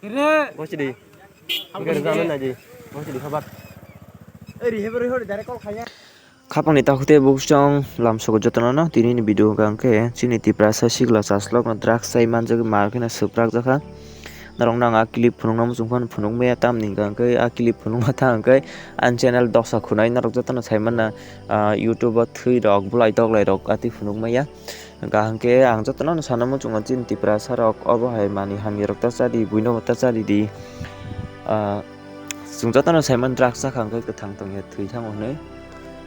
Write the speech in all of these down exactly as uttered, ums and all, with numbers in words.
Bosi di. Hingke rijak nai di. Bosi di khabar. Khapangni takhuk tei bukhuk chwng lamsogo jotono no tini ni video hwnkha hwnkhe chini Tiprasa sikla chaslok no drugs chai manjagwi ma kheno swprak jakha. Norok no ang a clip phunukna muchung phano phunuk maya tamni hwnkha hwnkhe a clip phunukma tha hwnkhe ani channel dosa khunai norok jotono sai manna, ah, YouTube o thwi rok bulai toklai rok atwi phunuk maya. Hwnkha hwnkhe ang jotono no sana muchungo chini Tiprasa rok obo hai manwi hamya rok ta chadi buino bo ta chadi di. Ah, Chwng jotono saiman drugs chakha hwnkhe kwthang tongya thwi thango hwnwi.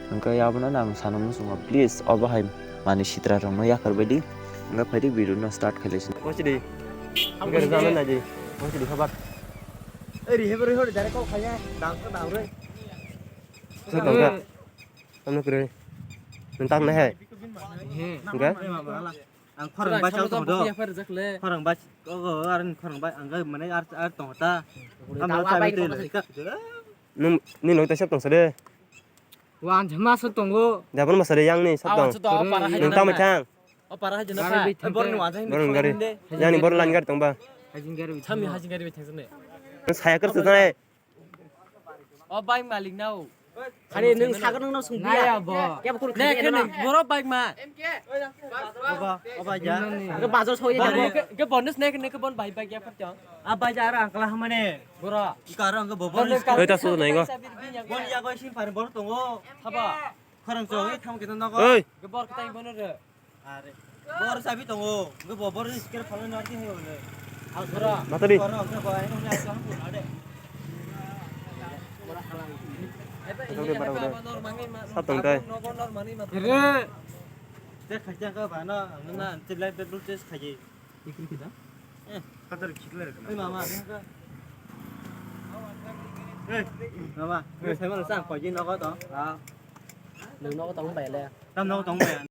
Hwnkhe abono ang sana muchungo, please obo hai manwi sitra rokno yakarbaidi. Hwnkhe phaidi video no start khailai sini. Bosi di. Hwnkhe rijak nai di. Bosi di khabar. Ri he bari hori dare kok khaya dang ka dang re. Sa tong ka. Ano kre. Nang tang nai hai. Hwnkhe. Ang khorang bai chal tong do. Khorang bai, o, o, ar khorang bai, ang ga mane ar, ar tong ta. Am na chabi te le. Nung, ni nung ta sep tong sa de. Wan jama sa tongo. Jabon masa de yang ni sep tong. Nung tang mai thang. O para hai jana pa. Bor ni wan jai. Bor ni gari. Yang ni bor lan gari tong ba. Hajing gari. Chami hajing gari bai thang sa ne. Saya kar sa ne. O bai malik nao. Ani nung sago nung no sung biya. Naya bo. Kebo kun ne khani kene na. Boro bai ma. Oba, oba ja. Ke bajo soi ja. Ke, ke bonus ne, ne ke bon bai bai ya phat. A bai ja ra angkla hamane. Boro. Ikaro angke bobor. Oi ta su nai go. Bon ya go sin par bor tongo. Haba. Khorang choi tham kita nogo. Oi. Ke bor kita bono re. Are. Bor sabi tongo. Nge bo bor ni skill phalai nardi hai ole. Asura. Matari. Bor ang bo ai nang ya kan pun ade. Sab tong tai. Re. Te khaja ka bana ang na te live bedroom test khaji. Ikri kita. Eh, katar khikla re. Oi mama. Eh, mama. Nge sai ma sang koi ji nogo to. Ah. Nang nogo tong bai le. Tam nogo tong bai.